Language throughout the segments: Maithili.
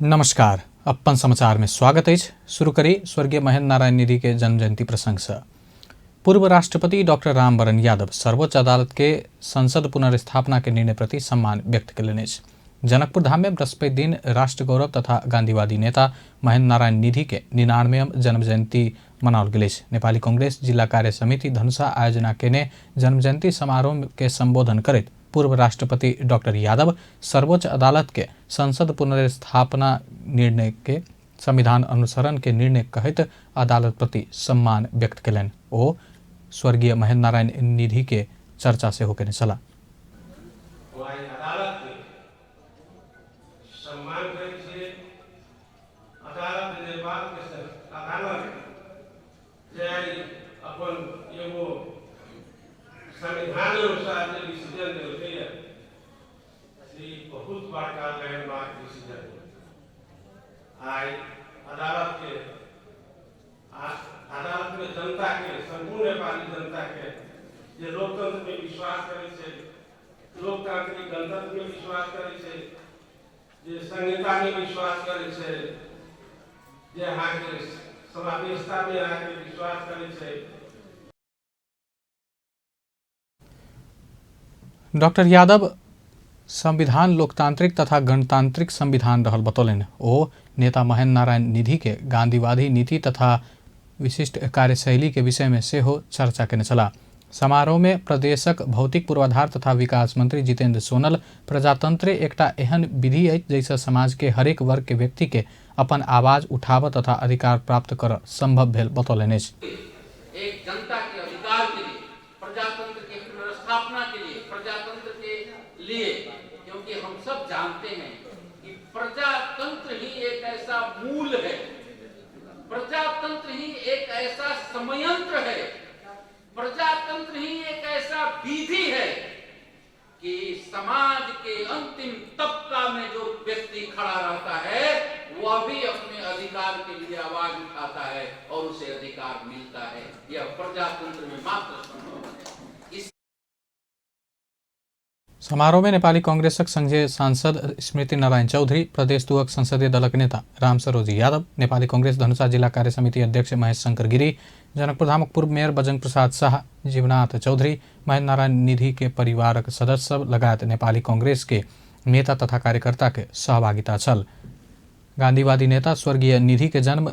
नमस्कार, अपन समाचार में स्वागत अछि। शुरू करी स्वर्गीय महेंद्र नारायण निधि के जन्म जयंती प्रसंग से। पूर्व राष्ट्रपति डॉक्टर रामवरण यादव सर्वोच्च अदालत के संसद पुनर्स्थापना के निर्णय प्रति सम्मान व्यक्त कयलनि अछि। जनकपुर धाम में बृहस्पति दिन राष्ट्र गौरव तथा गांधीवादी नेता महेंद्र नारायण निधि के 99 जन्म जयंती मनाओल गेल अछि। नेपाली कांग्रेस जिला कार्य समिति धनुषा आयोजना केने जन्म जयंती समारोह के संबोधन करैत पूर्व राष्ट्रपति डॉक्टर यादव सर्वोच्च अदालत के संसद पुनर्स्थापना निर्णय के संविधान अनुसरण के निर्णय कहैत अदालत प्रति सम्मान व्यक्त कयलनि। ओ स्वर्गीय महेंद्र नारायण निधि के चर्चा सेहो केने छलाह। सम्मान करै छियै। अदालत नेपालके अदालत जे आइ अपन एगो संविधान अनुसार जे डिसीजन देलकैए से बहुत बड़का लैंडमार्क डिसीजन। आइ अदालतके अदालतमे जनताके, सम्पूर्ण नेपाली जनताके जे लोकतन्त्रमे विश्वास करै छै, लोकतांत्रिक गणतन्त्रमे विश्वास करै छै, जे संहितामे विश्वास करै छै, जे अहाँके समावेशितामे अहाँके विश्वास करै छै। डॉक्टर यादव संविधान लोकतांत्रिक तथा गणतांत्रिक संविधान रहल बतौलनि। ओ नेता महेंद्र नारायण निधि के गांधीवादी नीति तथा विशिष्ट कार्यशैली के विषय में सेहो चर्चा केने छलाह। समारोह में प्रदेशक भौतिक पूर्वाधार तथा विकास मंत्री जितेंद्र सोनल प्रजातंत्र एकटा एहन विधि अछि जाहिसँ समाज के हरेक वर्ग के व्यक्ति के अपन आवाज उठाबऽ तथा अधिकार प्राप्त करऽ संभव भेल बतौलनि अछि। एक जनता के अधिकार के लिए, प्रजातंत्र के पुनर्स्थापना के लिए, प्रजातंत्र के लिए, क्योंकि हम सब जानते हैं कि प्रजातंत्र ही एक ऐसा मूल है, प्रजातंत्र ही एक ऐसा संयंत्र है, प्रजातंत्र ही एक ऐसा विधि है कि समाज के अंतिम तबका में जो व्यक्ति खड़ा रहता है वह भी अपने अधिकार के लिए आवाज उठाता है और उसे अधिकार मिलता है। यह प्रजातंत्र में मात्र संभव है। इस समारोह में नेपाली कांग्रेसक संघीय सांसद स्मृति नारायण चौधरी, प्रदेश दुअक संसदीय दलक नेता राम सरोज यादव, नेपाली कांग्रेस धनुषा जिला कार्य समिति अध्यक्ष महेश शंकर गिरी, जनकपुर धामक पूर्व मेयर बजरंग प्रसाद शाह, जीवनाथ चौधरी, महेंद्र नारायण निधि के परिवारक सदस्य सब लगायत नेपाली कांग्रेस के नेता तथा कार्यकर्ता के सहभागिता छल। गांधीवादी नेता स्वर्गीय निधि के जन्म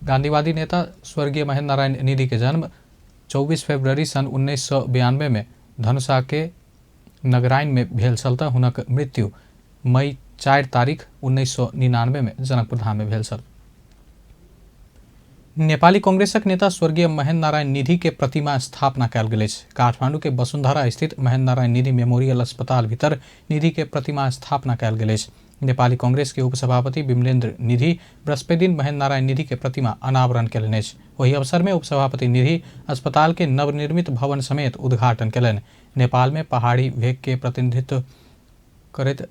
गांधीवादी नेता स्वर्गीय महेंद्र नारायण निधि के जन्म 24 फरवरी सन 1992 में धनुषा के नगराइन में भेल छल त हुनक मृत्यु मई 4 तारीख 1999 में जनकपुर धाम में भेल छल। नेपाली कांग्रेसक नेता स्वर्गीय महेंद्र नारायण निधि के प्रतिमा स्थापना कयल गेल अछि। काठमांडू के वसुंधरा स्थित महेंद्र नारायण निधि मेमोरियल अस्पताल भीतर निधि के प्रतिमा स्थापना कयल गेल अछि। नेपाली कांग्रेस के उपसभापति विमलेन्द्र निधि बृहस्पति दिन महेंद्र नारायण निधि के प्रतिमा अनावरण कयलनि अछि। ओहि अवसर में उपसभापति निधि अस्पताल के नवनिर्मित भवन समेत उद्घाटन कयलनि। नेपाल में पहाड़ी भेग के प्रतिनिधित्व करैत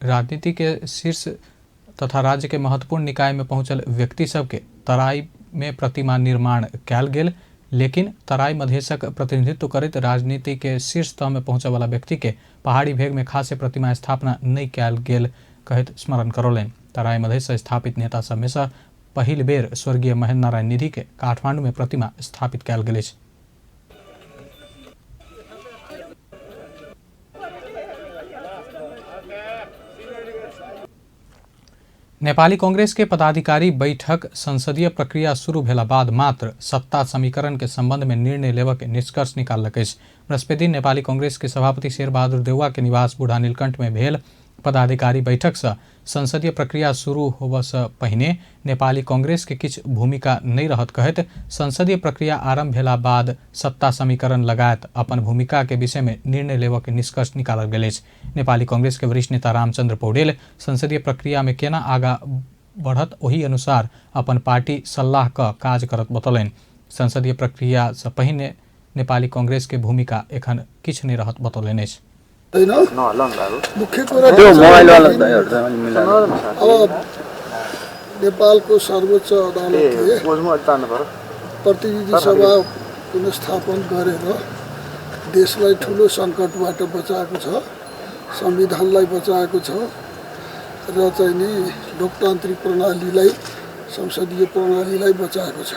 राजनीति के शीर्ष तथा राज्य के महत्वपूर्ण निकाय में पहुंचल व्यक्ति सबके तराई में प्रतिमा निर्माण कयल गेल, लेकिन तराई मधेशक प्रतिनिधित्व करैत राजनीति के शीर्ष तह में पहुंचय वाला व्यक्ति के पहाड़ी भेग में खासे प्रतिमा स्थापना नहि कयल गेल कहैत स्मरण करौलनि। तराई मधेश सँ स्थापित नेता सब में सँ पहिल बेर स्वर्गीय महेंद्र नारायण निधि के काठमांडू में प्रतिमा स्थापित कयल गेल अछि। नेपाली कांग्रेस के पदाधिकारी बैठक संसदीय प्रक्रिया शुरू भेला बाद मात्र सत्ता समीकरण के संबंध में निर्णय लेबऽ के निष्कर्ष निकाललक अछि। बृहस्पति दिन नेपाली कांग्रेस के सभापति शेरबहादुर देउवा के निवास बूढ़ा नीलकंठ में भेल पदाधिकारी बैठक सँ संसदीय प्रक्रिया शुरू होबऽ सँ पहिने नेपाली कांग्रेस के किछु भूमिका नहि रहत कहैत संसदीय प्रक्रिया आरंभ भेला बाद सत्ता समीकरण लगायत अपन भूमिका के विषय में निर्णय लेबऽ के निष्कर्ष निकालल गेल अछि। नेपाली कांग्रेस के वरिष्ठ नेता रामचंद्र पौडेल संसदीय प्रक्रिया में केना आगा बढ़त ओहि अनुसार अपन पार्टी सल्लाह क काज करत बतौलनि। संसदीय प्रक्रिया सँ पहिने नेपाली कांग्रेस के भूमिका एखन किछु नहि रहत बतौलनि अछि। मुख्य कुरा अब नेपालको सर्वोच्च अदालतले प्रतिनिधि सभा पुनर्स्थापन गरेर देशलाई ठुलो सङ्कटबाट बचाएको छ, संविधानलाई बचाएको छ र चाहिँ नि लोकतान्त्रिक प्रणालीलाई, संसदीय प्रणालीलाई बचाएको छ।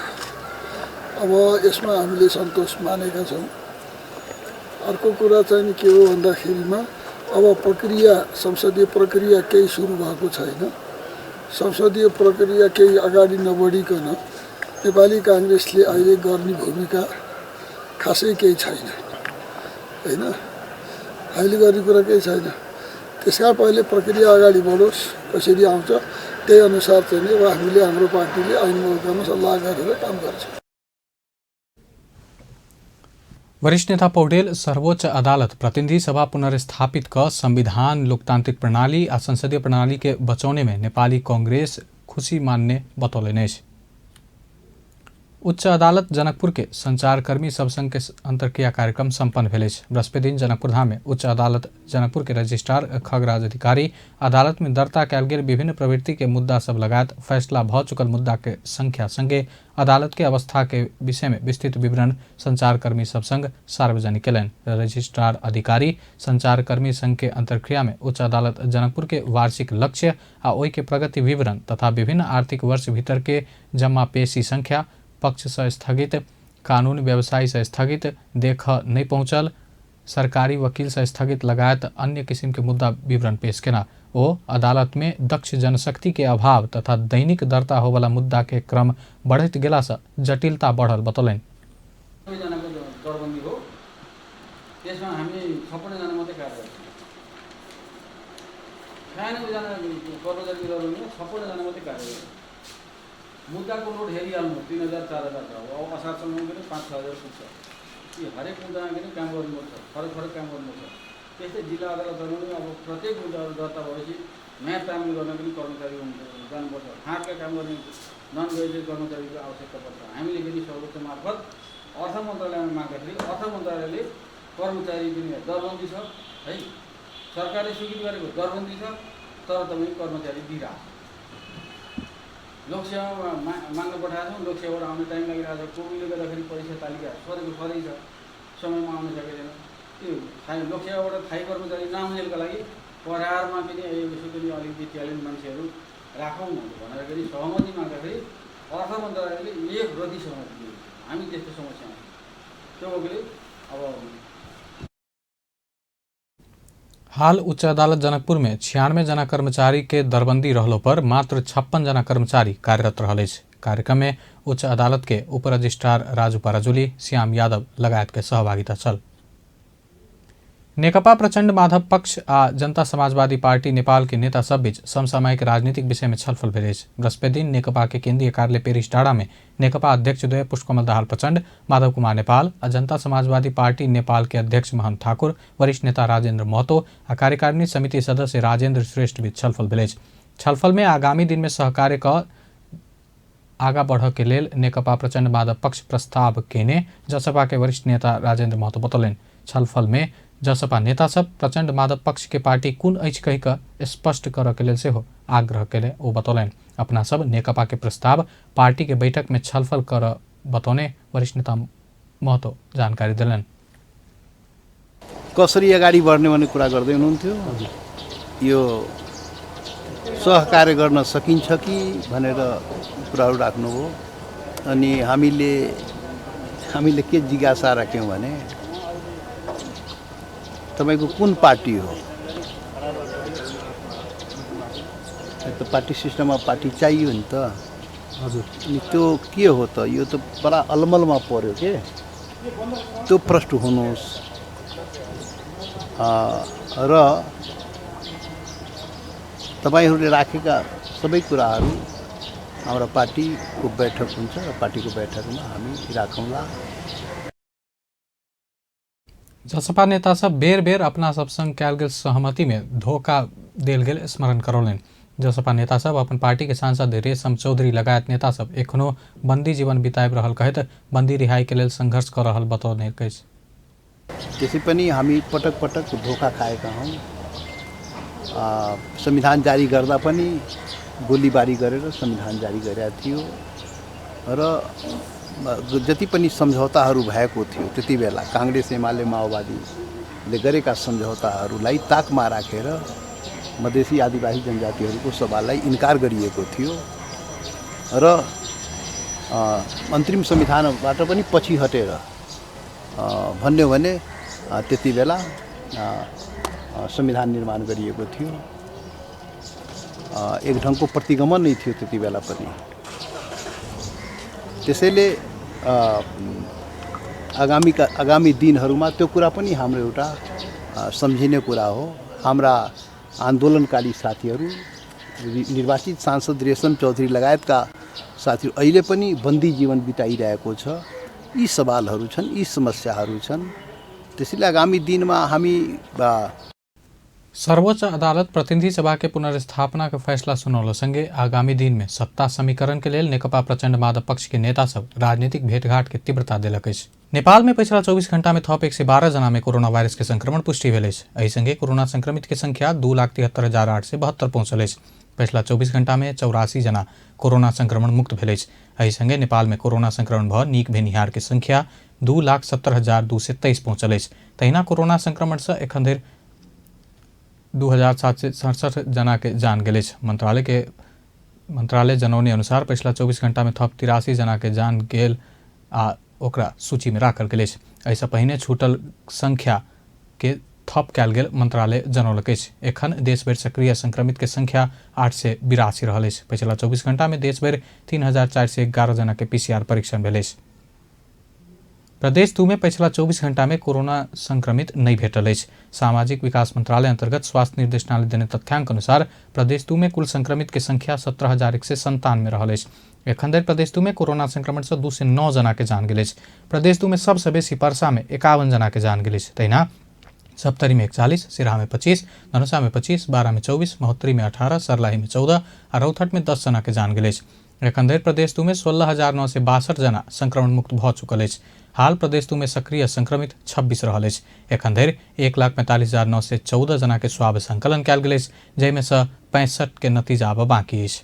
अब यसमा हामीले सन्तोष मानेका छौँ। अर्को कुरा चाहिँ नि के हो भन्दाखेरिमा अब प्रक्रिया, संसदीय प्रक्रिया केही सुरु भएको छैन। संसदीय प्रक्रिया केही अगाडि नबढिकन नेपाली काङ्ग्रेसले अहिले गर्ने भूमिका खासै केही छैन, होइन? अहिले गर्ने कुरा केही छैन। त्यसका पहिले प्रक्रिया अगाडि बढोस्, कसरी आउँछ त्यही अनुसार चाहिँ नि अब हामीले हाम्रो पार्टीले ऐन मौकामा सल्लाह गरेर काम गर्छ। वरिष्ठ नेता पौडेल सर्वोच्च अदालत प्रतिनिधि सभा पुनर्स्थापित क संविधान, लोकतांत्रिक प्रणाली आ संसदीय प्रणाली के बचौने में नेपाली कांग्रेस खुशी मानने बतौलनि अछि। उच्च अदालत जनकपुर के संचारकर्मी सब संघ के अंतर्क्रिया कार्यक्रम संपन्न भेल अछि। बृहस्पति दिन जनकपुर धाम में उच्च अदालत जनकपुर के रजिस्ट्रार खगराज अधिकारी अदालत में दर्ता कयल गेल विभिन्न प्रवृत्ति के मुद्दा सब लगायत फैसला भ चुकल मुद्दा के संख्या संगे अदालत के अवस्था के विषय में विस्तृत विवरण संचारकर्मी सब संग सार्वजनिक केलनि। रजिस्ट्रार अधिकारी संचारकर्मी संघ के अंतर्क्रिया में उच्च अदालत जनकपुर के वार्षिक लक्ष्य आ ओहि के प्रगति विवरण तथा विभिन्न आर्थिक वर्ष भीतर के जम्मा पेशी संख्या, पक्ष से स्थगित, कानून व्यवसायी से स्थगित, देख नहीं पहुंचल, सरकारी वकील से स्थगित लगायत अन्य किस्म के मुद्दा विवरण पेश केना। ओ अदालत में दक्ष जनशक्ति के अभाव तथा दैनिक दर्ता होवला मुद्दा के क्रम बढ़ैत गेला से जटिलता बढ़ल बतौलनि। जनाको दरबन्दी हो, त्यसमा हामी 56 जना मात्रै कार्यरत छौँ। 96 जना कर्मचारीको दरबन्दीमा 56 जना मात्रै कार्यरत छौँ। मुद्दाको लोड हेरिहाल्नु, 3,000 4,000 छ। अब असारसम्म पनि 5-6 हजार पुग्छ। यी हरेक मुद्दामा पनि काम गर्नुपर्छ, फरक फरक काम गर्नुपर्छ। त्यस्तै जिल्ला अदालतहरूमा पनि अब प्रत्येक मुद्दाहरू दर्ता भएपछि म्याद तामिल गर्न पनि कर्मचारी जानुपर्छ। फाँटका काम गर्ने नन ग्रेजुएट कर्मचारीको आवश्यकता पर्छ। हामीले पनि सर्वोच्च मार्फत अर्थ मन्त्रालयमा माग्दाखेरि अर्थ मन्त्रालयले कर्मचारी पनि दरबन्दी छ है, सरकारले स्वीकृत गरेको दरबन्दी छ, तर तपाईँ कर्मचारी दिइरहेको छ। लोकसेवामा माग्न पठाएको छौँ, लोकसेवाबाट आउने टाइम लागिरहेको छ। कोभिडले गर्दाखेरि परीक्षा तालिका सरेको सरै छ, समयमा आउन सकेको छैन। त्यो थायी लोकसेवाबाट थायी कर्मचारी नआउनेको लागि करारमा पनि यसो पनि अलिकति ट्यालेन्ट मान्छेहरू राखौँ भनेर पनि सहमति माग्दाखेरि अर्थ मन्त्रालयले एक रति सहमति दियो। हामी त्यस्तो समस्यामा त्यो भएकोले अब हाल उच्च अदालत जनकपुर में 96 जना कर्मचारी के दरबंदी रहलो पर मात्र 56 जना कर्मचारी कार्यरत रहल अछि। कार्यक्रम में उच्च अदालत के उप रजिस्ट्रार राजू पराजुली, श्याम यादव लगायत के सहभागिता छल। नेकपा प्रचण्ड माधव पक्ष आ जनता समाजवादी पार्टी नेपाल के नेता सब बीच समसामयिक राजनीतिक विषय में छलफल भेल अछि। बृहस्पति दिन नेकपा के केंद्रीय कार्यालय पेरिस डाँडा में नेकपा अध्यक्ष द्वय पुष्पकमल दाहाल प्रचण्ड, माधव कुमार नेपाल आ जनता समाजवादी पार्टी नेपाल के अध्यक्ष महन ठाकुर, वरिष्ठ नेता राजेंद्र महतो आ कार्यकारिणी समिति सदस्य राजेंद्र श्रेष्ठ बीच छलफल भेल अछि। छलफल में आगामी दिन में सहकार्य क आगा बढ़ के लेल नेकपा प्रचण्ड माधव पक्ष प्रस्ताव केने जसपा के वरिष्ठ नेता राजेंद्र महतो बतौलनि। छलफल में जसपा नेता सब प्रचण्ड माधव पक्ष के पार्टी कुन अछि कहि कऽ स्पष्ट करऽ के लेल सेहो आग्रह केले ओ बतौलनि। अपना सब नेकपा के प्रस्ताव पार्टी के बैठक में छलफल करऽ बतौने वरिष्ठ नेता महतो जानकारी देलनि। कसरी अगाडि बढ्ने भन्ने कुरा गर्दै हुनुहुन्थ्यो। यो सहकार्य गर्न सकिन्छ कि भनेर कुराहरू राख्नुभयो। अनि हामीले हामीले के जिज्ञासा राख्यौँ भने तपाईँको कुन पार्टी हो? त पार्टी सिस्टममा पार्टी चाहियो नि त। हजुर, अनि त्यो के हो त? यो त बडा अलमलमा पर्यो के। त्यो प्रश्न हुनुहोस् र तपाईँहरूले राखेका सबै कुराहरू हाम्रो पार्टीको बैठक हुन्छ र पार्टीको बैठकमा हामी राखौँला। जसपा नेता सब बेर बेर अपना सब संग कयल गेल सहमति में धोखा देल गेल स्मरण करौलनि। जसपा नेता सब अपन पार्टी के सांसद रेशम चौधरी लगायत नेता सब एखनो बंदी जीवन बिताबि रहल कहैत बंदी रिहाई के लेल संघर्ष कऽ रहल बतौने अछि। त्यसै पनि हामी पटक पटक धोका खाएका हौँ। संविधान जारी गर्दा पनि गोलीबारी गरेर संविधान जारी गरेका थियो र जति पनि सम्झौताहरू भएको थियो त्यति बेला काङ्ग्रेस एमाले माओवादीले गरेका सम्झौताहरूलाई ताकमा राखेर मधेसी आदिवासी जनजातिहरूको सवाललाई इन्कार गरिएको थियो र अन्तरिम संविधानबाट पनि पछि हटेर भन्यो भने त्यति बेला संविधान निर्माण गरिएको थियो। एक ढङ्गको प्रतिगमन नै थियो त्यति बेला पनि। त्यसैले आगामी दिनहरूमा त्यो कुरा पनि हाम्रो एउटा सम्झिने कुरा हो। हाम्रा आन्दोलनकारी साथीहरू, निर्वाचित सांसद रेशम चौधरी लगायतका साथीहरू अहिले पनि बन्दी जीवन बिताइरहेको छ। यी सवालहरू छन्, यी समस्याहरू छन्। त्यसैले आगामी दिनमा हामी सर्वोच्च अदालत प्रतिनिधि सभा के पुनर्स्थापना के फैसला सुनौला संगे आगामी दिन में सत्ता समीकरण के लेल नेकपा प्रचण्ड माधव पक्ष के नेता सब राजनीतिक भेंटघाट के तीव्रता देलक अछि। नेपाल में पिछला 24 घंटा में थप 112 जना में कोरोना वायरस के संक्रमण पुष्टि भेल अछि। एहि संगे कोरोना संक्रमित के संख्या 2,73,872 पहुंचल अछि। पिछला 24 घंटा में 84 जना कोरोना संक्रमण मुक्त भेल अछि। एहि संगे नेपाल में कोरोना संक्रमण भ नीक भेनिहार के संख्या 2,70,223 पहुंचल अछि। तहिना कोरोना संक्रमण से एखन धरि 2,767 जना के जान गेल अछि। मंत्रालय जनौने अनुसार पिछला 24 घंटा में थप 83 जना के जान गेल आ ओकरा सूची में राखल गेल अछि। एहिसँ पहिने छूटल संख्या के थप कयल गेल मंत्रालय जनौलक अछि। एखन देशभरि सक्रिय संक्रमित के संख्या 882 रहल अछि। पिछला 24 घंटा में देशभरि 3,411 जना के पीसीआर परीक्षण भेल अछि। प्रदेश 2 में पिछला 24 घंटा में कोरोना संक्रमित नहीं भेटल अछि। सामाजिक विकास मंत्रालय अंतर्गत स्वास्थ्य निर्देशनालय देने तथ्यांक अनुसार प्रदेश 2 में कुल संक्रमित के संख्या 17,197 रहल अछि। एखन धरि प्रदेश 2 में कोरोना संक्रमण से 209 जना के जान गेल अछि। प्रदेश 2 में सबसँ बेसी परसा में 51 जना के जान गेल अछि। तहिना सप्तरी में 41, सिराहा में 25, धनुषा में 25, बारा में 24, महोत्तरी में 18, सर्लाही में 14 आ रौतहट में 10 जना के जान गेल अछि। एखन धरि प्रदेश 2 में 16,962 जना संक्रमण मुक्त भऽ चुकल अछि। हाल प्रदेश 2 में सक्रिय संक्रमित 26 रहल अछि। एखन धरि 1,45,914 जना के स्वाब संकलन कयल गेल अछि, जाहिमे सँ 65 के नतीजा आब बाँकी अछि।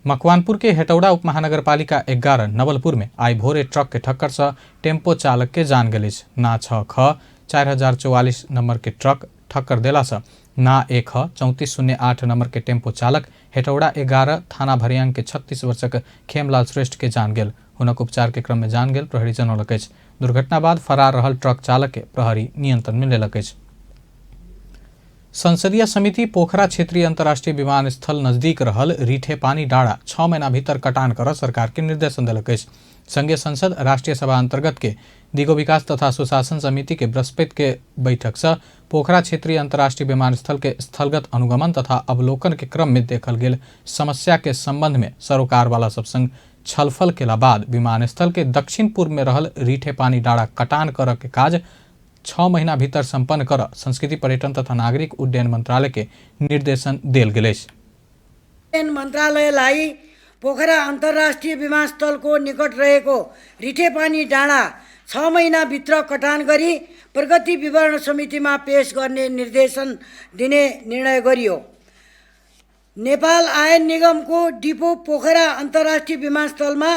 मकवानपुर के हेटौड़ा उप महानगरपालिका 11 नवलपुर में आई भोरे ट्रक के ठक्कर से टेम्पो चालक के जान गेल अछि। ना 6 ख 4044 नंबर के ट्रक ठक्कर देला से ना 1 ख 3408 नंबर के टेम्पो चालक हेटौड़ा 11 थाना भरियांग के 36 वर्षक खेमलाल श्रेष्ठ के जान गेल। हुनक उपचार के क्रम में जान गेल प्रहरी जनौलक अछि। दुर्घटना बाद फरार रहल ट्रक चालक के प्रहरी नियंत्रण में लेलक अछि। संसदीय समिति पोखरा क्षेत्रीय अंतर्राष्ट्रीय विमानस्थल नजदीक रहल रीठे पानी डाँडा 6 महीना भीतर कटान कर सरकार के निर्देशन देलक अछि। संघीय संसद राष्ट्रीय सभा अंतर्गत के दिगो विकास तथा सुशासन समिति के बृहस्पति के बैठक से पोखरा क्षेत्रीय अंतर्राष्ट्रीय विमानस्थल के स्थलगत अनुगमन तथा अवलोकन के क्रम में देखल गेल समस्या के संबंध में सरोकार वाला सब संग छलफल केला बाद विमानस्थल के दक्षिण पूर्व में रहल रीठे पानी डाँडा कटान कर के काज 6 महीना भीतर संपन्न कर संस्कृति पर्यटन तथा नागरिक उड्डयन मंत्रालय के निर्देशन देल गेल अछि। मन्त्रालयलाई पोखरा अन्तर्राष्ट्रिय विमानस्थलको निकट रहेको रिठेपानी डाँडा 6 महिनाभित्र कटान गरी प्रगति विवरण समितिमा पेश गर्ने निर्देशन दिने निर्णय गरियो। नेपाल आयन निगमको डिपो पोखरा अन्तर्राष्ट्रिय विमानस्थलमा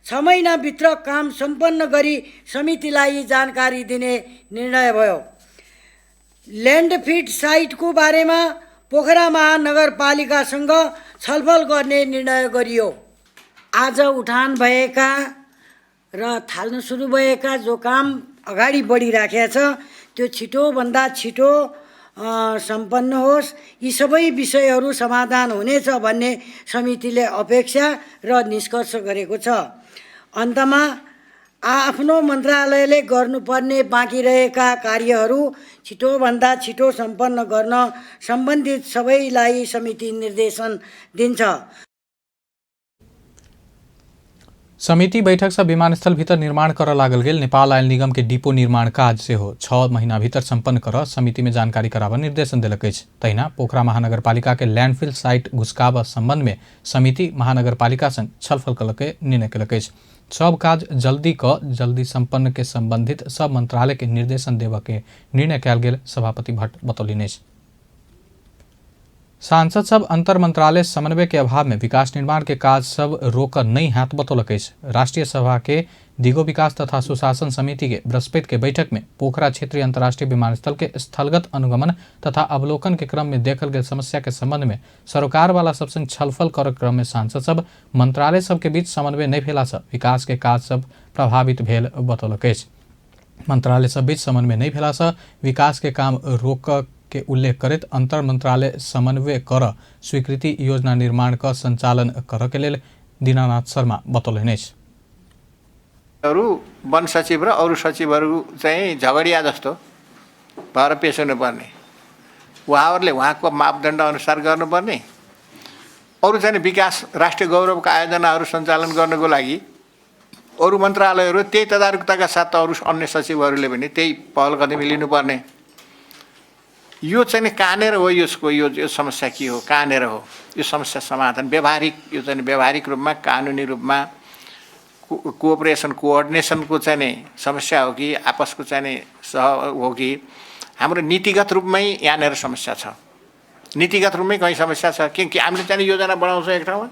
6 महिनाभित्र काम सम्पन्न गरी समितिलाई जानकारी दिने निर्णय भयो। ल्यान्डफिट साइटको बारेमा पोखरा महानगरपालिकासँग छलफल गर्ने निर्णय गरियो। आज उठान भएका र थाल्न सुरु भएका जो काम अगाडि बढिराखेको छ त्यो छिटोभन्दा छिटो सम्पन्न होस्। यी सबै विषयहरू समाधान हुनेछ भन्ने समितिले अपेक्षा र निष्कर्ष गरेको छ। अन्तमा आफ्नो मन्त्रालयले गर्नुपर्ने बाँकी रहेका कार्यहरू छिटोभन्दा छिटो सम्पन्न गर्न सम्बन्धित सबैलाई समिति निर्देशन दिन्छ। समिति बैठक से विमानस्थल भीतर निर्माण कर लागल गेल नेपाल आयल निगम के डिपो निर्माण काज सेहो 6 महीना भीतर सम्पन्न कर समिति में जानकारी कराबऽ निर्देशन देलक अछि। तहिना पोखरा महानगरपालिका के लैंडफिल साइट घुसकाबऽ संबंध में समिति महानगरपालिका संग छलफल कऽ के निर्णय केलक अछि। सब काज जल्दी क जल्दी सम्पन्न के संबंधित सब मंत्रालय के निर्देशन देबऽ के निर्णय कयल गेल सभापति भट्ट बतौलनि अछि। सांसद सब अंतर मंत्रालय समन्वय के अभाव में विकास निर्माण के काज सब रोक नहीं हैत बतौलक अछि। राष्ट्रीय सभा के दिगो विकास तथा सुशासन समिति के बृहस्पति के बैठक में पोखरा क्षेत्रीय अंतर्राष्ट्रीय विमानस्थल के स्थलगत अनुगमन तथा अवलोकन के क्रम में देखल गेल समस्या के संबंध में सरोकार वाला सब संग छलफल कर क्रम में सांसद सब मंत्रालय सब के बीच समन्वय नहीं भेला से विकास के काज सब प्रभावित भेल बतौलक अछि। मंत्रालय सब बीच समन्वय नहीं भेला से विकास के काम रोक के उल्लेख करैत अंतर मंत्रालय समन्वय कर स्वीकृति योजना निर्माण क संचालन कर के लेल दीनानाथ शर्मा बतौलनि अछि। अरू वन सचिव र अरू सचिवहरू चाहिँ झगडिया जस्तो भएर पेश हुनुपर्ने, उहाँहरूले उहाँको मापदण्ड अनुसार गर्नुपर्ने। अरू चाहिँ विकास राष्ट्रिय गौरवका आयोजनाहरू सञ्चालन गर्नको लागि अरू मन्त्रालयहरू त्यही तदारुकताका साथ अरू अन्य सचिवहरूले पनि त्यही पहल कदमी लिनुपर्ने। यो चाहिँ कहाँनिर हो यसको यो समस्या के हो, कहाँनिर हो यो समस्या समाधान? व्यवहारिक यो चाहिँ व्यवहारिक रूपमा कानुनी रूपमा कोअपरेसन कोअर्डिनेसनको चाहिँ नि समस्या हो कि आपसको चाहिँ नि सह हो कि हाम्रो नीतिगत रूपमै यहाँनिर समस्या छ? नीतिगत रूपमै कहीँ समस्या छ किनकि हामीले चाहिँ योजना बनाउँछौँ एक ठाउँमा,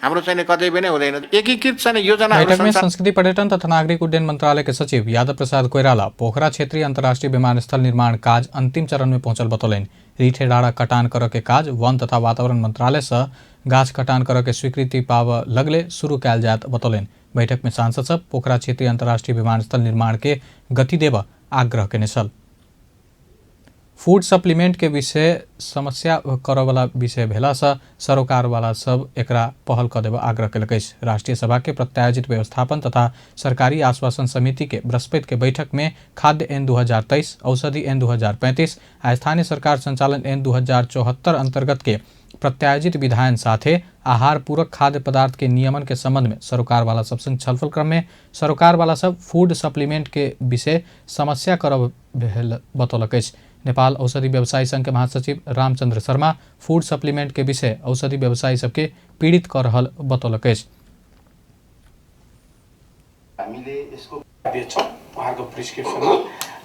हाम्रो चाहिँ कतै पनि हुँदैन एकीकृत चाहिँ योजना। बैठक में संस्कृति पर्यटन तथा नागरिक उड्डयन मंत्रालय के सचिव यादव प्रसाद कोइराला पोखरा क्षेत्रीय अंतर्राष्ट्रीय विमानस्थल निर्माण काज अंतिम चरण में पहुंचल बतौलनि। रीठे डाँडा कटान कर के काज वन तथा वातावरण मंत्रालय से गाछ कटान कर के स्वीकृति पाव लगले शुरू कयल जायत बतौलनि। बैठक में सांसद सब पोखरा क्षेत्रीय अंतर्राष्ट्रीय विमानस्थल निर्माण के गति देव आग्रह केने छल। फूड सप्लीमेंट के विषय समस्या करवला विषय भेला से सरोकार वाला सब एकरा पहल क देब आग्रह केलक अछि। राष्ट्रीय सभा के प्रत्यायोजित व्यवस्थापन तथा सरकारी आश्वासन समिति के बृहस्पति के बैठक में खाद्य एन 2023, औषधि एन 2035 आ स्थानीय सरकार संचालन एन 2074 अंतर्गत के प्रत्यायोजित विधायन साथे आहार पूरक खाद्य पदार्थ के नियमन के संबंध में सरोकार वाला सब संग छलफल क्रम में सरोकार वाला सब फूड सप्लीमेंट के विषय समस्या करब भेल बतौलक अछि। नेपाल औषधि व्यवसायी संघ के महासचिव रामचंद्र शर्मा फूड सप्लीमेंट के विषय औषधि व्यवसायी सबके पीड़ित कर रहल बतौलक अछि। हामीले यसको बेच्छौँ उहाँहरूको प्रिस्क्रिप्सनमा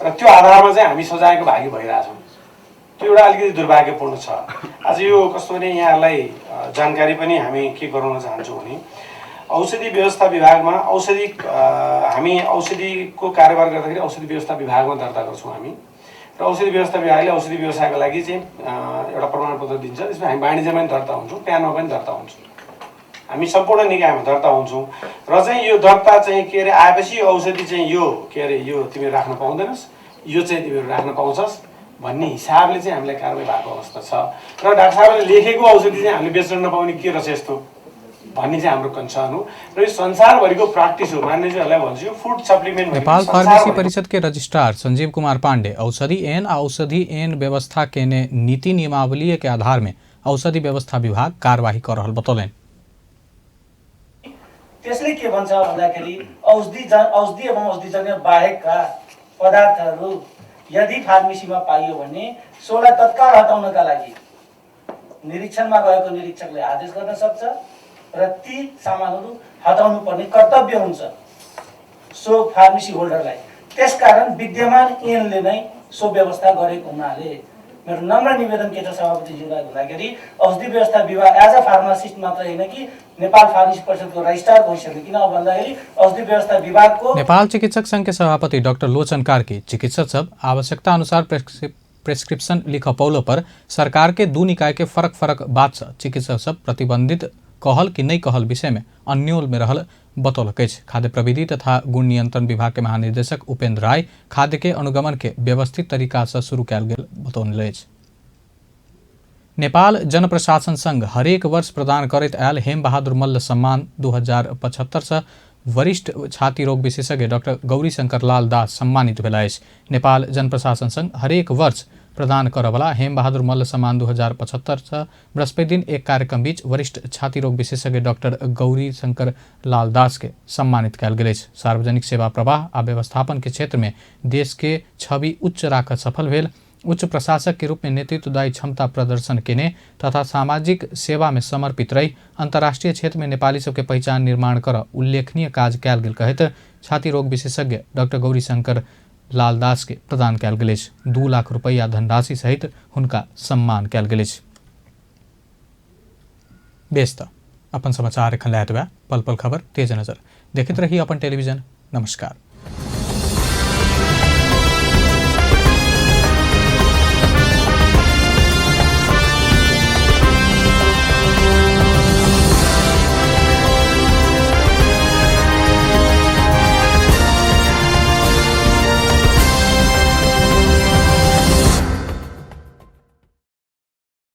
र त्यो आधारमा चाहिँ हामी सजायको भागी भइरहेछौँ। त्यो एउटा अलिकति दुर्भाग्यपूर्ण छ। आज यो कस्तो भने यहाँहरूलाई जानकारी पनि हामी के गराउन चाहन्छौँ भने औषधि व्यवस्था विभागमा औषधि हामी औषधिको कारोबार गर्दाखेरि औषधि व्यवस्था विभागमा दर्ता गर्छौँ हामी र औषधि व्यवस्था विभागले औषधि व्यवसायको लागि चाहिँ एउटा प्रमाणपत्र दिन्छ। त्यसमा हामी वाणिज्यमा पनि दर्ता हुन्छौँ, प्यानमा पनि दर्ता हुन्छौँ, हामी सम्पूर्ण निकायमा दर्ता हुन्छौँ र चाहिँ यो दर्ता चाहिँ के अरे आएपछि यो औषधि चाहिँ यो के अरे यो तिमीहरू राख्न पाउँदैनस्, यो चाहिँ तिमीहरू राख्न पाउँछस् भन्ने हिसाबले चाहिँ हामीलाई कारवाही भएको अवस्था छ र डाक्टर साहबले लेखेको औषधि चाहिँ हामीले बेच्न नपाउने के रहेछ यस्तो भन्ने चाहिँ हाम्रो कन्सर्न हो र यो संसारभरिको प्र्याक्टिस हो। मान्यज्यूहरूलाई भन्छु यो फुड सप्लिमेन्ट नेपाल फार्मेसी परिषद के रजिस्ट्रार संजीव कुमार पांडे औषधि एन आ औषधि एन व्यवस्था केने नीति नियमावली के आधार में औषधि व्यवस्था विभाग कार्यवाही कर रहल बतौलनि। त्यसले के भन्छ भन्दाखेरि औषधि एवं औषधिजन्य बाहेकका पदार्थहरू यदि फार्मेसीमा पाइयो भने सोलाई तत्काल हटाउनका लागि निरीक्षणमा गएको निरीक्षकले आदेश गर्न सक्छ र ती सामानहरू हटाउनु पर्ने कर्तव्य हुन्छ सो फार्मेसी होल्डरलाई। त्यसकारण विद्यमान ऐनले नै सो व्यवस्था गरेको हुनाले मेरो नम्र निवेदन के छ सभापतिज्यूलाई भन्दाखेरि औषधि व्यवस्था विभाग एज अ फार्मासिस्ट मात्र होइन कि नेपाल फार्मेसी परिषदको रजिस्ट्रार भइसक्यो। किन भन्दाखेरि औषधि व्यवस्था विभागको नेपाल चिकित्सक संघ के सभापति डाक्टर लोचन कार्की चिकित्सक सब आवश्यकता अनुसार प्रेस्क्रिप्सन लिख पौलो पर सरकार के दू निकाय के फरक फरक बात से चिकित्सक सब प्रतिबंधित कहल कि नहीं कहल विषय में अन्योल में रहल बतौलक अछि। खाद्य प्रविधि तथा गुण नियंत्रण विभाग के महानिदेशक उपेंद्र राय खाद्य के अनुगमन के व्यवस्थित तरीका से शुरू कयल गेल बतौने अछि। नेपाल जनप्रशासन संघ हरेक वर्ष प्रदान करैत आयल हेम बहादुर मल्ल सम्मान 2075 से वरिष्ठ छाती रोग विशेषज्ञ डॉक्टर गौरीशंकर लाल दास सम्मानित भेला अछि। नेपाल जनप्रशासन संघ हरेक वर्ष प्रदान करवला हेम बहादुर मल्ल सम्मान 2075 से बृहस्पति दिन एक कार्यक्रम बीच वरिष्ठ छाती रोग विशेषज्ञ डॉक्टर गौरीशंकर लाल दास के सम्मानित कयल गेल अछि। सार्वजनिक सेवा प्रवाह आ व्यवस्थापन के क्षेत्र में देश के छवि उच्च राखऽ सफल भेल उच्च प्रशासक के रूप में नेतृत्वदायी क्षमता प्रदर्शन केने तथा सामाजिक सेवा में समर्पित रही अंतर्राष्ट्रीय क्षेत्र में नेपाली सबके पहिचान निर्माण कर उल्लेखनीय काज कयल गेल कहैत छाती रोग विशेषज्ञ डॉक्टर गौरीशंकर लाल दास के प्रदान कयल गेल अछि। 2 लाख रुपैया धनराशि सहित हुनका सम्मान कयल गेल अछि। बेस त अपन समाचार एखन लए एतबे। पल पल खबर तेज नजर देखैत रही अपन टेलीविजन। नमस्कार।